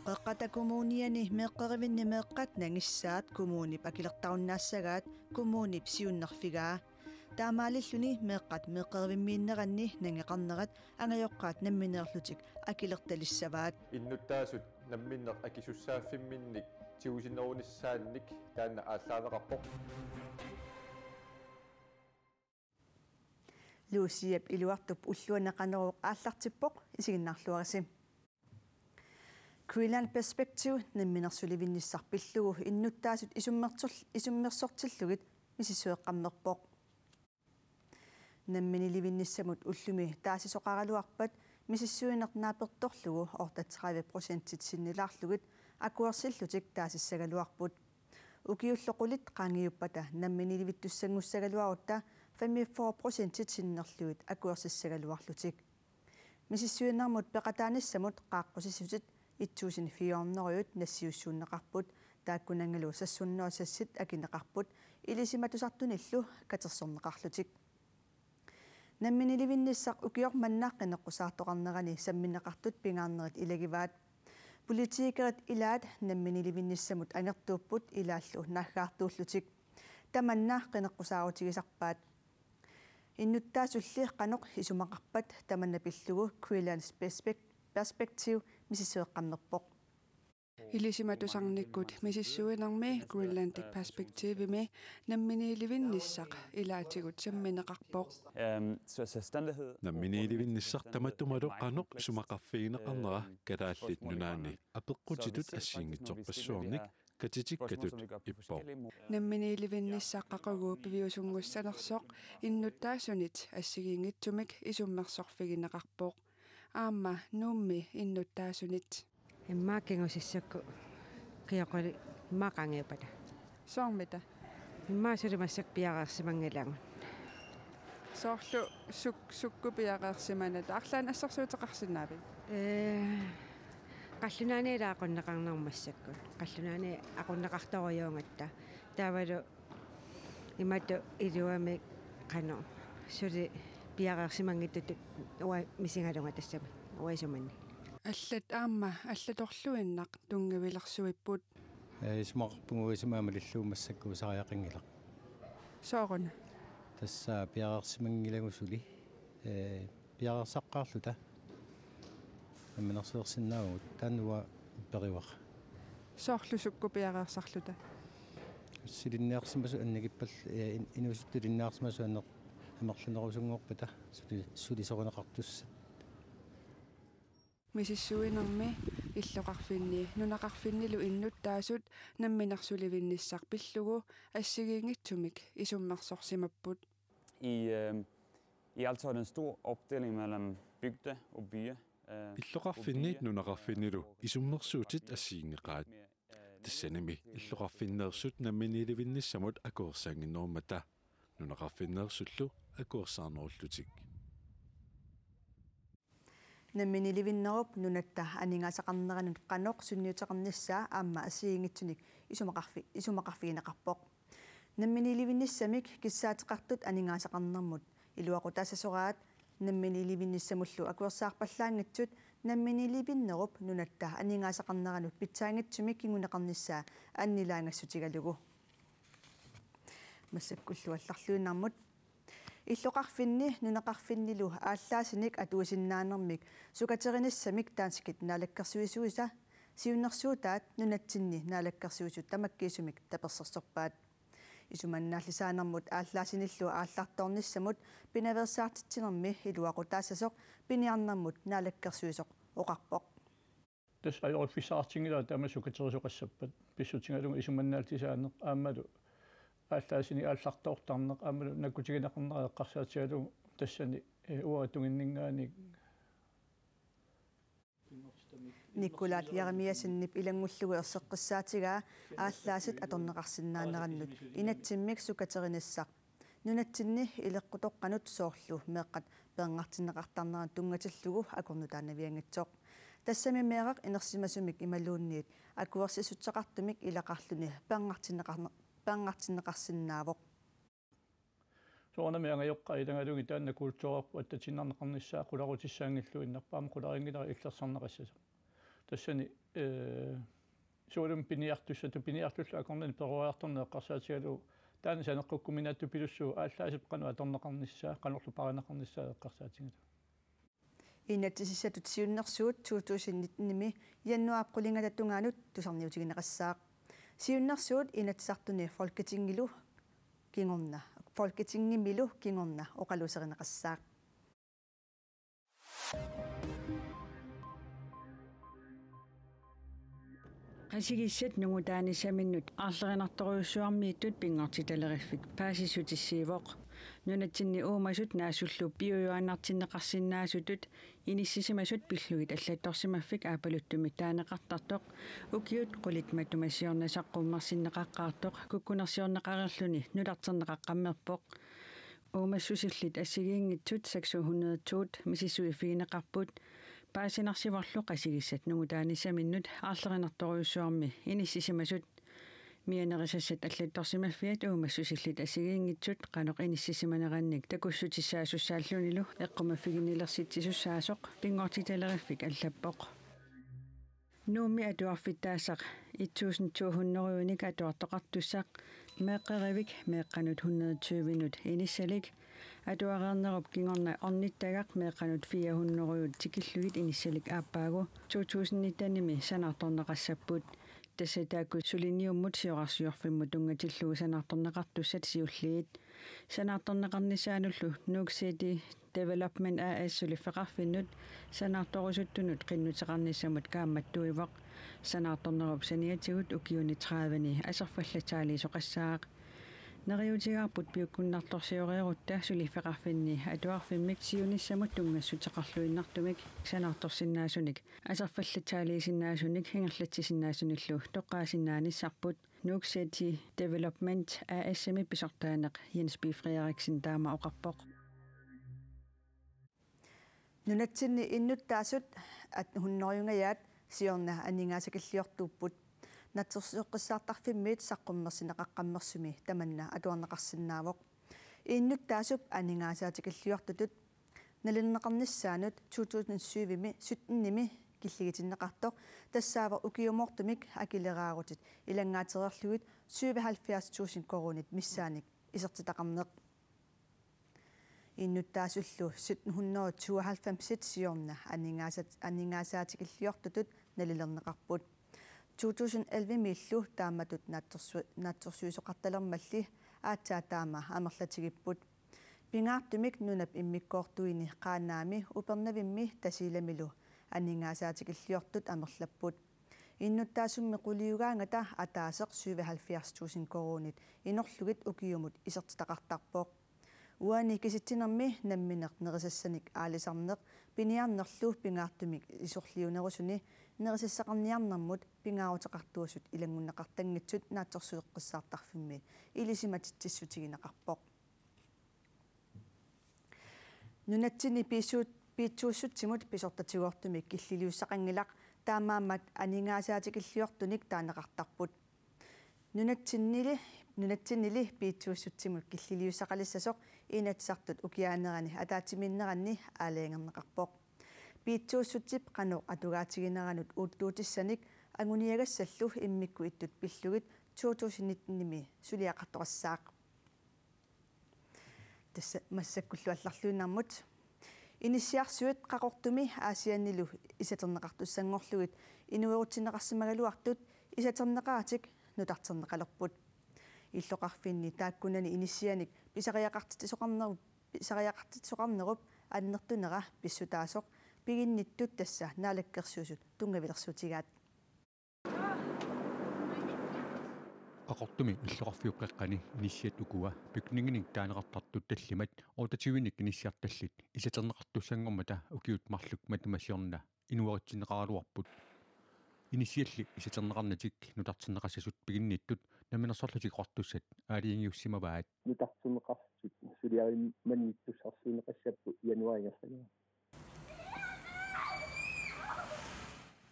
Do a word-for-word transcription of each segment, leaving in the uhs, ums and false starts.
Qeqqata Kommuniani meeqqerivinni meeqqat nangissaat kommunip akilertarunnaassagaat kommunip siunnerfigaa. Taamaalilluni meeqqat meeqqerivimmiinneranni nangeqarnerat angajoqqaat nammineerlutik akilertalissavaat. Innuttaasut namminneq akisussaaffimminnik tigusinerunissaannik taanna aallaaveqarpoq. Luciap iluartup ulluaneqaneruq aallartippoq, isiginnaarluarisi. Greenland Perspective namminersulivinnissaq pillugu innuttaasut isummertor-, isummersortillugit misissueqqammerpoq. Namminiilivinnissamut ullumi taasisoqaraluarpat misissuineq naapertorlugu otteogtredive procentit sinnilaarlugit akuersillutik taasissagaluarput. Ukiullu qulit qaangiuppata namminiilivittussanngussagaluarutta femogfyrre procentit sinnerlugit akuersissagaluarlutik. Misissuinermut peqataanissamut qaaqqusissutit et tusind fire hundrede nassiussuunneqarput, taakkunanngalu seks hundrede sassit akineqarput, ilisimatusartunillu katersorneqarlutik. Namminiilivinnissaq ukioq manna qineqqusaartoqarnerani sammineqartut pingaarnerit ilagivaat. Politikerit ilaat namminiilivinnissamut angertuupput ilaallu naaggaartuullutik. Tamanna qineqqusaarutigisarpaat. Innuttaasulli qanoq isumaqarpat tamanna pillugu Greenland Perspec-, Perspective misissueqqammerpoq. Ilisimatusarnikkut misissuinermi Greenlandic Perspectivemi namminiilivinnissaq ilaatigut sammineqarpoq. Øhm, så selvstændighed. Namminiilivinnissaq tamattumalu qanoq isumaqarfigineqarnera Kalaallit Nunaanni apeqqutitut assigiinngitsorpassuarnik katitikkatut ippoq. Namminiilivinnissaq qaqugu piviusunngussanersoq innuttaasunit assigiinngitsumik isummersorfigineqarpoq. Aamma Nuummi innuttaasunit. Immaqa kingusikkut kioquli immaqa qaangiuppata. Soormita? Immaqa suli massakkut piareersimanngilagut. Soorlu suk-, sukkut piareersimanata arlaannik assersuuteqarsinnaavit? Ee, qallunaaniit ilaa aqunneqarneq massakkut. Qallunaaniit aqunneqartorujuugatta. Taavalu imatut iluamik qanoq suli piareersimanngitsutut uanga misigalunga tassami uanga isumanni. Allat aamma allatorluinnaq tunngavilersuipput. Ee, isumaqarpunga uanga isumaga malillugu massakkut usariaqanngilaq. Sooruna? Tassa piareersimanngilagut suli. Ee, piareersaqqaarluta. Namminersulersinnaavugut, taanna uanga upperivarput. Soorlu sukkut piareersarluta? Silinniarsimasut annikippallu, ee, in-, inuusuttut ilinniarsimasut anner-, amerlanerusunngorpata suli-, sulisorineqartussat. Misissuinermi illoqarfinni nunaqarfinnilu innuttaasut namminersulivinnissaq pillugu assigiinngitsumik isummersorsimapput. I, øhm, i Altoft er det en stor opdeling mellem bygde og byer. Øh, Illoqarfinni og byer, nunaqarfinnilu øh, isummersuutit assigiinngeqaat. Tassanimi illoqarfinneersut namminiilivinnissamut akuersaannginnerummata nunaqarfinneersullu akuersaarnerullutik. Namminiilivinnerup nunatta aningaasaqarneranut qanoq sunniuteqarnissaa aamma assigiinngitsunik isumaqarfi-, isumaqarfigineqarpoq. Namminiilivinnissamik kissaateqartut aningaasaqarnermut iluaqutaassasoraat namminiilivinnissamullu akuersaarpallaanngitsut namminiilivinnerup nunatta aningaasaqarneranut pitsaanngitsumik kinguneqarnissaa annilaangassutigalugu. Massakkullu allarluinnarmut. Illoqarfinni nunaqarfinnilu aallaasinik atuisinnaanermik sukaterinissamik danskit naalakkersuisuisa siunnersuutaat nunatsinni naalakkersuisut tamakkiisumik tapersersorpaat. Isumannaallisaanermut aallaasinillu aallartoornissamut pinaveersaartitsinermi iluaqutaassasoq piniarnermut naalakkersuisoq oqarpoq. Tassa ajoriffissaqartinngilaat taama sukaterisoqassappat pissutigalugu isumannaallisaaneq aammalu aallaasinik aallartoortarneq aammalu nakkutigineqarnera eqqarsaatigalugu tassani, eh, uanga tunginninngaanniit. Nikolaj Jeremiassenip ilanngullugu erseqqissaatigaa aallaasit atorneqarsinnaanerannut inatsimmik sukaterinissaq. Nunatsinni ileqqutoqqanut soorlu meeqqat peernartinneqartarnerat tunngatillugu akornutaanavianngitsoq. Tassami meeraq inersimasumik imaluunniit akuersissuteqartumik ilaqarluni peernartinneqarne-, peernartinneqarsinnaavoq. Soorunami angajoqqaat ilagalugit taanna kulturerput attatiinnarneqarnissaa qularutissaanngilluinnarpoq, aamma qularinngilara illersarneqassasoq. Tassani, eh, soorlumi piniartussatut, piniartullu akornanni peroriartorneq eqqarsaatigalugu taanna saneqqukkuminaatsupillugu aallaaserput qanoq atorneqarnissaa, qanorlu parineqarnissaa eqqarsaatigalugu. Inatsisissatut siunnersuut to tusind nitten-imi januaarip qulingata tungaanut tusarniutigineqassaaq. Siunnersuut Inatsisartuni Folketingilu kingorna, Folketingimilu kingorna oqaluuserineqassaaq. Qasigissat nungutaanissaminnut aarlerinartorujussuarmiittut pinngortitaleriffik paasissutissiivoq. Nunatsinni uumasut naasullu piujuaannartinneqarsinnaasutut inissisimasut pillugit allattorsimaffik aappaluttumik taaneqartartoq, ukiut qulit matuma siorna saqqummersinneqaqqaartoq kukkunersiorneqareerluni nutarterneqaqqammerpoq. Uumassusillit assigiinngitsut seks hundrede to misissuiffigineqarput, paasinarsivorlu qasigissat nungutaanissaminnut aarlerinartorujussuarmi inissisimasut. Mianerisassat allattorsimaffiat uumassusillit assigiinngitsut qanoq inissisimanerannik takussutissaasussaallunilu eqqumaffiginnilersitsisussaassoq pinngortitaleriffik allappoq. Nuummi atuarfittaassaq et tusind to hundrede-unik atuartoqartussaq, meeqqerivik meeqqanut hundrede tyve-nut inissalik, atuareernerup kingorna ornittagaq meeqqanut fire hundrede-ut tikillugit inissalik aappaagu to tusind nitten-imi sanaartorneqassapput. Tassa taakku suliniummut siorarsiorfimmut tunngatillugu sanaartorneqartussat siulliit. Sanaartorneqarnissaanullu Nuuk City Development A/S suliffeqarfinnut sanaartorusuttunut qinnuteqarnissamut kaammattuivoq. Sanaartornerup saniatigut ukiuni tredive-ni aserfallatsaaliisoqassaaq. Neriuutigaarput piukkunnartorsioreerutta suliffeqarfinni atuarfimmik siunissamut tunngassuteqarluinnartumik sanaartorsinnaasunik aserfallatsaaliisinnaasunik ingerlatsisinnaasunillu toqqaasinnaanissarput. Nuuk City Development A/S-imi pisortaaneq Jens B. Frederiksen taama oqarpoq. Nunatsinni innuttaasut atten hundrede-ungajaat siorna aningaasakilliortuupput. Natsorsueqqissaartarfimmiit saqqummersinneqaqqammersumi tamanna atuarneqarsinnaavoq. Innuttaasup aningaasaatikilliortutut nalilerneqarnissaanut to tusind syv-imi sytten-imi killigitinneqartoq tassaavoq ukiumoortumik akileraarutit ilanngaatereerlugit syvoghalvfjerds tusind koruunit missaannik isertitaqarneq. Innuttaasullu sytten hundrede tooghalvfems-it siorna aningaasat-, aningaasaatikilliortutut nalilerneqarput. To tusind elleve-miillu taamatut naatsorsu-, naatsorsuisoqartalermalli aatsaat taama amerlatigipput. Pingaartumik nunap immikkoortuini Qaanaami, Upernavimmi Tasiilamilu aningaasaatikilliortut amerlapput. Innuttaasummi quliugaangata ataaseq syvoghalvfjerds tusind koruunit inorlugit ukiumut isertitaqartarpoq. Uani kisitsinermi nammineq nerisassanik aalisarneq piniarnerlu pingaartumik isorliunerusuni nerisassaqarniarnermut pingaaruteqartuusut ilanngunneqartanngitsut naatsorsueqqissaartarfimmi ilisimatitsissutigineqarpoq. Nunatsinni piissuut-, piitsuussutsimut pisortatigoortumik killiliussaqanngilaq, taamaammat aningaasaatikilliortunik taaneqartarput. Nunatsinnili, nunatsinnili piitsuussutsimut killiliussaqalissasoq Inatsisartut ukiaanerani ataatsimiinneranni aalajangerneqarpoq. Piitsuussutsip qanoq atugaatigineranut uuttuutissanik anguniagassallu immikkut ittut pillugit to tusind nitten-imi suliaqartoqassaaq. Tassa massakkullu allarluinnarmut. Inissiarsuit Qaqortumi Aasiannilu isaterneqartussanngorlugit inuerutsinneqarsimagaluartut isaterneqaratik nutarterneqalerput. Illoqarfinni taakkunani inissianik pisariaqartitsisoqarnerup, pisariaqartitsisoqarnerup annertunera pissutaasoq piginnittut tassa Naalakkersuisut tunngavilersuutigaat. Qaqortumi illoqarfiup qeqqani inissiat ukua bygninginik taaneqartartut tallimat otteogtyve-nik inissiartallit isaterneqartussanngormata ukiut marluk matuma siorna inueritsinneqaraluarput. Inissialli isaterneqarnatik nutarterneqassasut piginnittut Namminersorlutik Oqartussat aalajangiussimavaat. Nutarterneqassasut suliarimannittussarsiuunneqassapput januaarip ingerlanerani.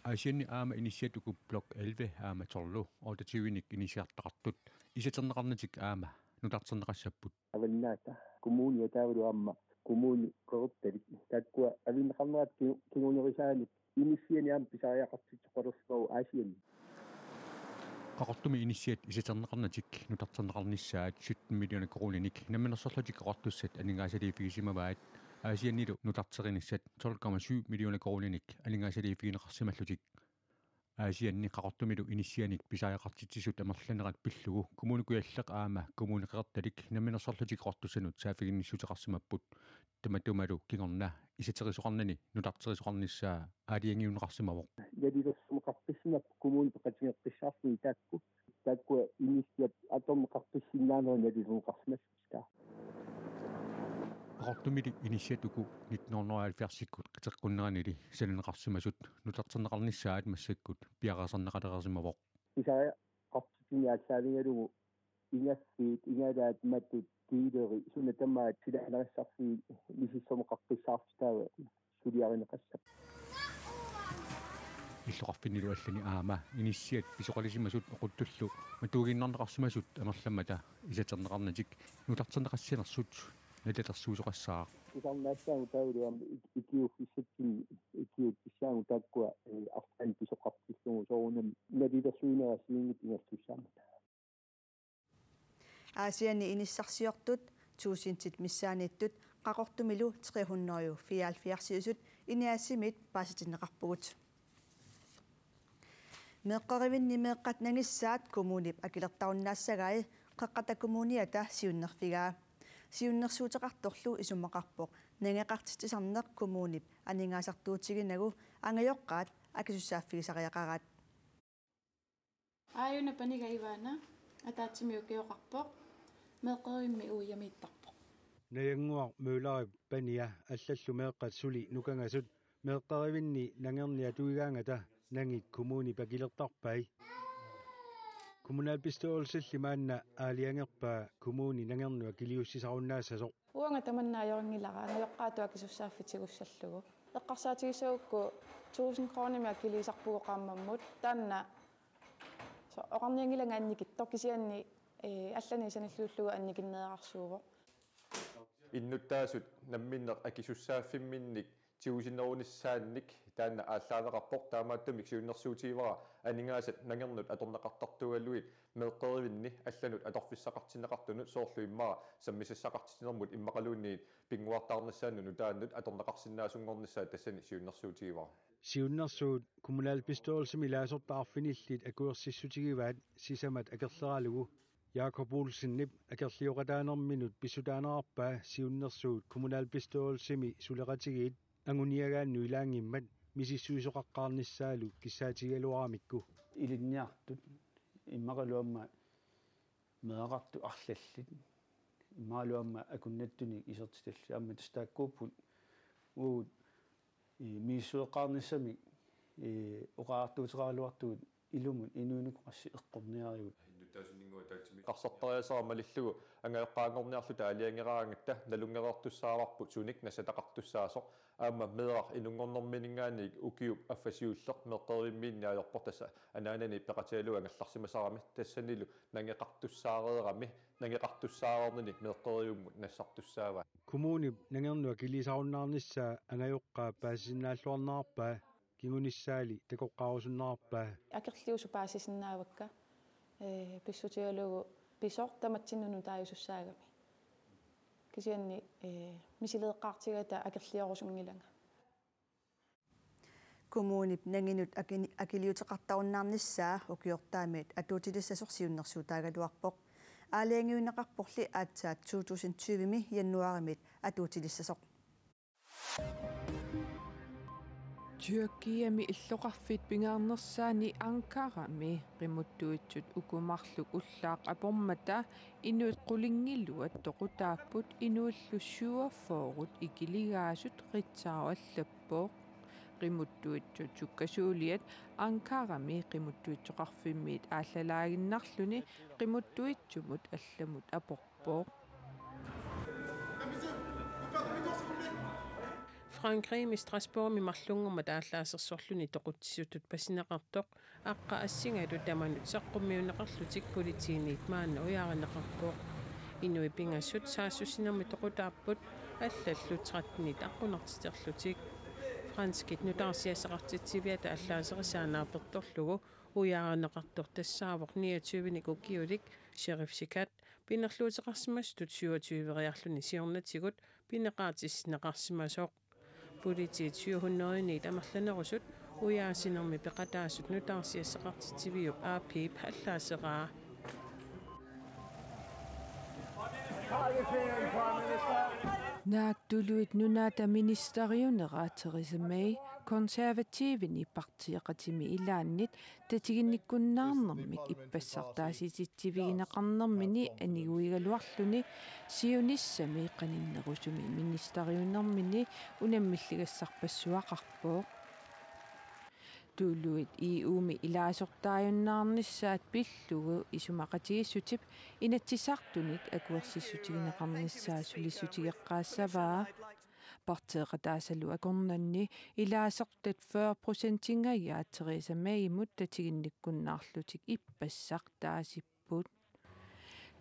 Aasianni aamma inissiat uku Blok elleve aamma tolv otteogtyve-nik inissiartaqartut isaterneqarnatik aamma nutarterneqassapput. Avannaata Kommuni taavalu aamma kommuni qeqertalik taakkua avinneqarnerat ki-, kingunerisaanik inissianik aamma pisariaqartitseqalersimavoq Aasianni. Qaqortumi inissiat isaterneqarnatik nutarterneqarnissaat sytten millioner koruuninik Namminersorlutik Oqartussat aningaasaliiffigisimavaat, Aasiannilu nutarterinissat tolv komma syv millioner koruuninik aningaasaliiffigineqarsimallutik. Aasianni Qaqortumilu inissianik pisariaqartitsisut amerlanerat pillugu Kommune Kujalleq aamma Kommune Qeqertalik Namminersorlutik Oqartussanut saaffiginnissuteqarsimapput. Tamatumalu kingorna isaterisoqarnani nutarterisoqarnissaa aalajangiunneqarsimavoq. Nalilersuisoqarpissimapput kommuni peqatigeqqissaarluni taakku. Taakkua inissiat atorneqarpissinnaanerat nalilerneqarsimallutik. Qaqortumili inissiat uku nitten hundrede og halvfjerdsikkut qiteqqunneranili sananeqarsimasut nutarterneqarnissaat massakkut piareersarneqalereersimavoq. Pisariaqartitsini aallaavigalugu ingaffii, ingalaat, matut, kiileri, suna tamaat silaanerissarfiit misissorneqarpissaartut taava suliarineqassapput. Illoqarfinnilu allani aamma inissiat pisoqalisimasut oquttullu matuinnarneqarsimasut amerlammata isaterneqarnatik nutarterneqassanersut nalilersuisoqassaaq. Tusarnaassaagut taavalu aamma ik-, ikiuuffissatsinni ikiuuffissaagut taakkua, eh, arlaannik pisoqartillugu soorunami nalilersuinerat assigiinngitsut ingerlasussaammat. Aasianni inissarsiortut tuusintit missaanniittut Qaqortumilu tre hundrede fireoghalvfjerdsisut INIASI-mit paasitinneqarpugut. Meeqqerivinni meeqqat nangissaat kommunip akilertarunnaassagai Qeqqata Kommuniata siunnerfigaa. Siunnersuuteqartorlu isumaqarpoq nangeqartitsisarneq kommunip aningaasartuutiginagu angajoqqaat akisussaaffigisariaqaraat. Aajuna paniga Ivana, ataatsimik ukioqarpoq, meeqqerivimmi uiamiittarpoq. Najannguaq Møllerip pania allallu meeqqat suli nukangasut meeqqerivinni nangerniat atuigaangata nangit kommunip akilertarpai. Kommunalbestyrelsilli maanna aalajangerpaa kommuni nangernut akiliussisarunnaassasoq. Uanga tamanna ajoringilara angajoqqaatut akisussaaffitigussallugu. Eqqarsaatigissagukku tusind koruunimik akiliisarpugut qaammammut. Taanna so-, oqarnianngilanga annikittoq kisianni, eh, allanik sanilliullugu annikinneerarsuuvoq. Innuttaasut namminneq akisussaaffimminnik tigusinerunissaannik taanna aallaaveqarpoq, taamaattumik siunnersuutigivara aningaasat nangernut atorneqartartuugaluit meeqqerivinni allanut atorfissaqartinneqartunut, soorlu immaqa sammisassaqartitsinermut immaqaluunniit pinnguartaarnissaannut nutaannut atorneqarsinnaasunngornissaat tassani siunnersuutigivara. Siunnersuut kommunalbestyrelsimi ilaasortat arfinillit akuersissutigivaat sisamat akerleralugu. Jakob Olsenip akerlioqataanerminut pissutaanerarpaa siunnersuut kommunalbestyrelsimi suleqatigiit anguniagaannut ilaanngimmat misissuisoqaqqaarnissaalu kissaatigigaluaramikku. Ilinniartut immaqalu aamma meeraqartut arlallit immaqalu aamma akunnattunik isertitallit aamma tassa taakkuupput uagut, ii, misissueqqaarnissamik, ii, oqariartuuteqaraluartugut ilumut inuinukua qassit eqqorniarigut. Qarsartariaasera malillugu angajoqqaanngorniarluta aalajangeraangatta nalunngereertussaavarput sunik nassataqartussaasoq. Aamma meeraq inunngornermininngaanniit ukiup affaa siulleq meeqqerivimmiinneq ajorpoq, tassa anaanani peqatigalugu angerlarsimasarami, tassanilu nangeqartussaareerami, nangeqartussaareernini meeqqerivimmut nassartussaavaa. Kommunip nangernut akiliisarunnaarnissaa angajoqqaap paasisinnaalluarnerarpaa, kingunissaali takoqqaarusunnerarpaa. Akerliusut paasisinnaavakka, ee, pissutigalugu pisoq tamatsinnut nutaajusussaagami. Kisianni, ee, misileeqqaartigata akerliorusunngilanga. Kommunip nanginut akini-, akiliuteqartarunnaarnissaa ukiortaamit atuutilissasoq siunnersuutaagaluarpoq. Aalajangiunneqarporli aatsaat to tusind tyve-mi januaarimit atuutilissasoq. Tyrkiami illoqarfiit pingaarnersaanni Ankarami qimuttuitsut uku marluk ullaaq apormata inuit qulingiluat toqutaapput inuillu syvogfyrre ikiligaasut, Ritzau allappoq. Qimuttuitsut sukkasuuliat Ankarami qimuttuitsoqarfimmiit aallalaaginnarluni qimuttuitsumut allamut aporpoq. Frankrigimi Strasbourgimi marlunngormat aallaasersorluni toqutsisutut pasineqartoq aqqa assingalu tamanut saqqummiunneqarlutik politiinit maanna ujaarineqarpoq. Inuit pingasut saassussinermi toqutaapput allallu trettenit aqqunartiterlutik. Franskit nutaarsiassaqartitsiviata allaaserisaa naapertorlugu ujaarineqartoq tassaavoq niogtyvenik ukiulik Sheriff Sikat pinerluuteqarsimasutut syvogtyveriarluni siornatigut pineqaatissinneqarsimasoq. Politiit syv hundrede-niit amerlanerusut ujaasinermi peqataasut nutaarsiassaqartitsiviup A P-p allaaseraa. Naak Tuluit Nunaata ministeriunera Theresa May Konservativini partiiqatimi ilaannit tatiginnikkunnaarnermik ippassaq taasititsivigineqarnermini aniguigaluarluni siunissami qaninnerusumi ministeriunermini unammilligassarpassuaqarpoq. Tuluit E U-mi ilaasortaajunnaarnissaat pillugu isumaqatigiissutip Inatsisartunit akuersissutigineqarnissaa sulissutigeqqaassavaa. Partiiqataasalu akornanni ilaasortat fyrre procentingajaat Theresa Maymut tatiginnikkunnaarlutik ippassaq taasipput.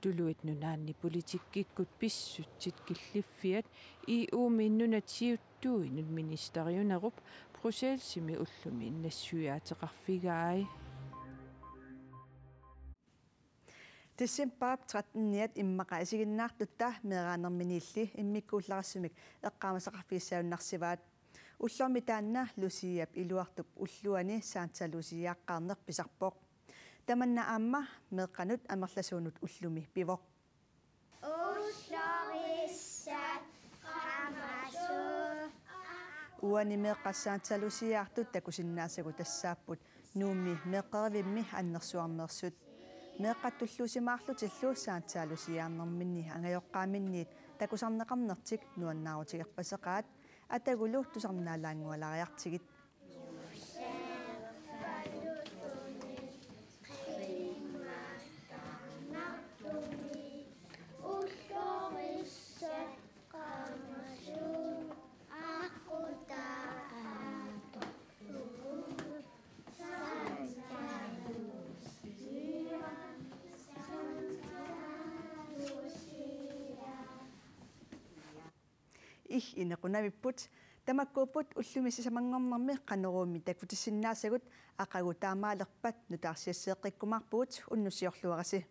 Tuluit Nunaanni politikkikkut pissutsit killiffiat E U-mi nunat siuttuinut ministeriunerup Bruxellesimi ullumi nassuiaateqarfigai. Decembarip tretteniat immaqa isiginnaartutta meeraanerminiilli immikkuullarissumik eqqaamasaqarfigissagunarsivaat. Ullormi taanna Luciap iluartup ulluani Santa Luciaaqqaarneq pisarpoq. Tamanna aamma meeqqanut amerlasuunut ullumi pivoq. Ullorissat qamasut. Uani meeqqat Santa Luciaartut takusinnaasagut tassaapput Nuummi meeqqerivimmi annersuarmeersut. Meeqqat tulluusimaarlutillu Santa Luciaarnerminni angajoqqaaminniit takusarneqarnertik nuannaarutigerpaseqaat, atagulu tusarnaalaanngualariartigit. Ii, inequnavipput. Tamakkuupput ullumi sisamanngornermi Qanoruumi takutissinnaasagut. Aqagu taamaalerpat nutaarsiasseeqqikkumaarpugut, unnussiorluarisi.